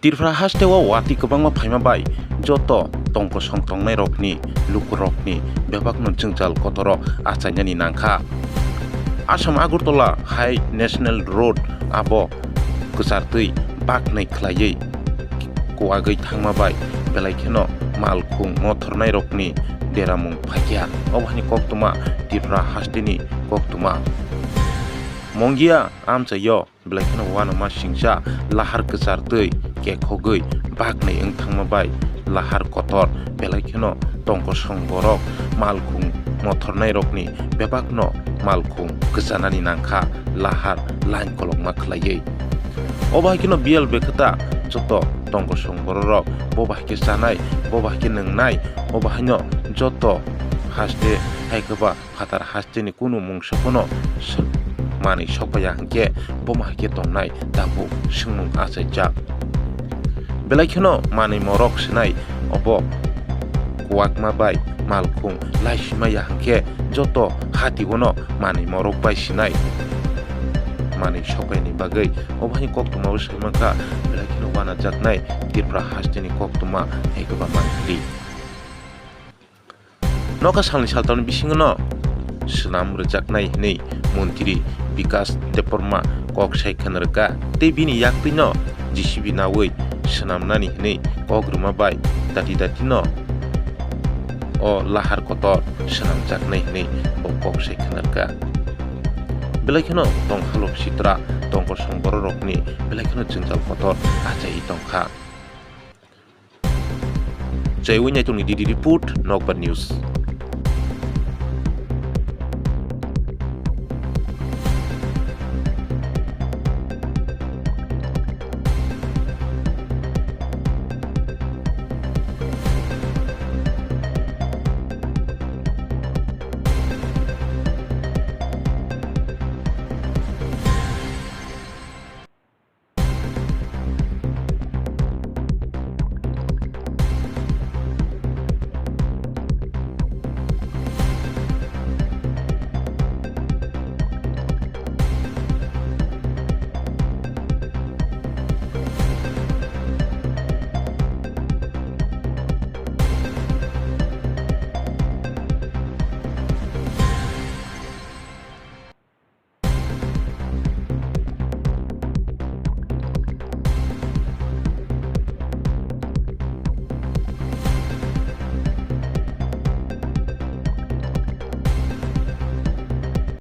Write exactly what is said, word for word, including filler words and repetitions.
Tripura hasteo watwi kwbangma phaima bai joto tongkosong tongnairokni lukurokni bebakno jwngjal kotoro achainani nangkha. Assam Agartala hai National Road abo kwchartwi baknai khlaiwi kuwagwi thangma bai belai kheno malkhung mothornairokni deramung phaikha. Obo haini koktwma Tripura hasteni koktwma. Mongia amchaio belai kheno uanama singcha lahar kwchartwi kekhogwi baknai wng thangma bai lahar kotor belai kheno tongkosong borok malkhung mothornairokni bebakno malkhung kwchanani nangkha lahar lain kolokma khlaiwi. Obo hai kheno biyal bekhata joto tongkosong bororok bo bahai khe chanai, bo bahai khe nwngnai, obo haino joto haste hai khe ba phatar hasteni kunu mungsa phano s-, manwi sokpaiya hwnkhe bomo hai khe tongnai tabuk swngmung achaijak. Belai kheno manwi morok sinai obo kuwakma bai malkhung laisimaiya hwnkhe joto hatigono manwi morok bai sinai manwi sokpaini bagwi obo hai koktwmao saimankha belai kheno uanajaknai Tripura hasteni koktwma hai khe ba manthli. Nokha salni saltamni bisingo no swnam rwjaknai hwnwi montri Bikas Debbarma kok sai khwna rwkha tei bini yaktwino J C B nawi swnamnani hwnwi kok rwma bai dati dati no o lahar kotor swnamjaknai hwnwi bo kok sai khwna rwkha. Belai kheno tongkha lok sitra tongkosong bororokni belai kheno jwngjal kotor achaiwi tongkha. Chaiwi naitongni D D report, Nokbar News.